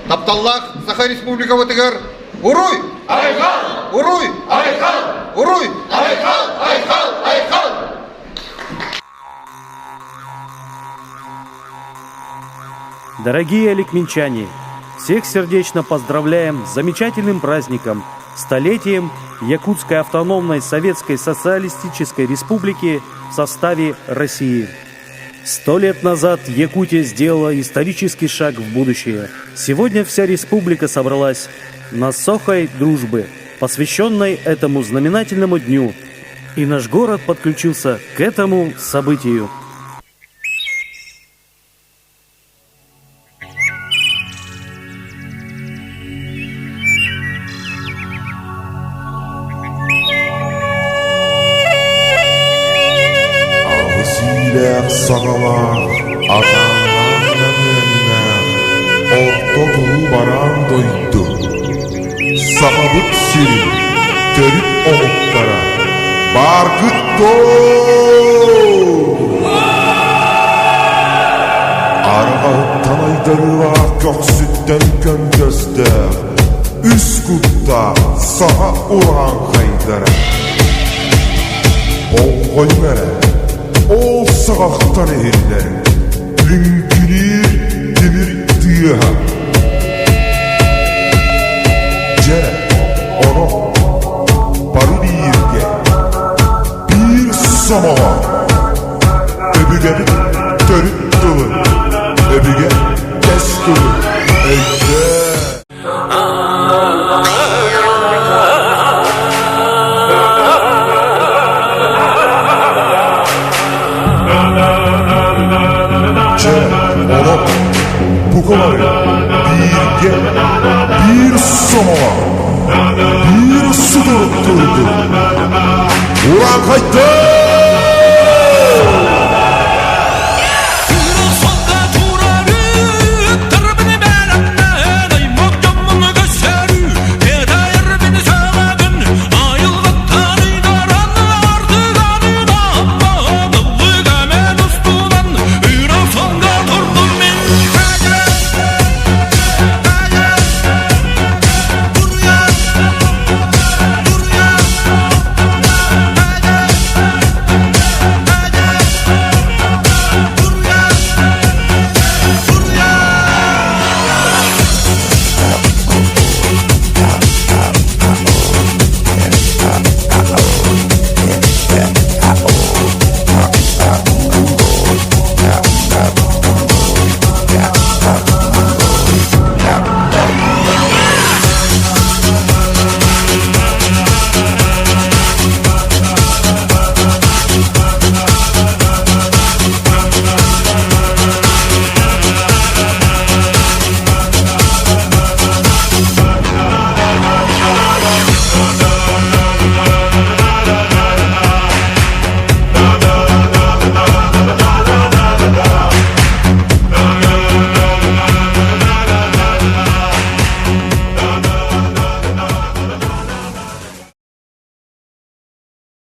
Тапталлаах Саха Республикабытыгар Уруй! Айхал! Уруй! Айхал! Уруй! Айхал! Айхал! Айхал! Дорогие олекминчане, всех сердечно поздравляем с замечательным праздником, столетием Якутской автономной Советской Социалистической Республики в составе России. 100 лет назад Якутия сделала исторический шаг в будущее. Сегодня вся республика собралась на Сохой дружбы, посвященной этому знаменательному дню. И наш город подключился к этому событию. Аҕыс иилээх саҕалаах, атааннаах нөҥүөннээх, орто туруу бараан дойду, Сахабыт сирин төрүт омуктара бааргыт дуо? Арҕаһыттан айдарыылаах көхсүттэн көнтөстөөх, үс куттаах саха урааҥхайдара. Болҕойуҥ эрэ, ол саҕахтан иһиллэр лүҥкүнүүр тимир тыаһа. Дьэ, ону бары бииргэ, биир сомоҕо өбүгэбит төрүт тылын, өбүгэ кэс тылын өйдөө! Дьэ, онон бука бары бииргэ, биир сомоҕо, биир сутурук турдун! Урааҥхайдар!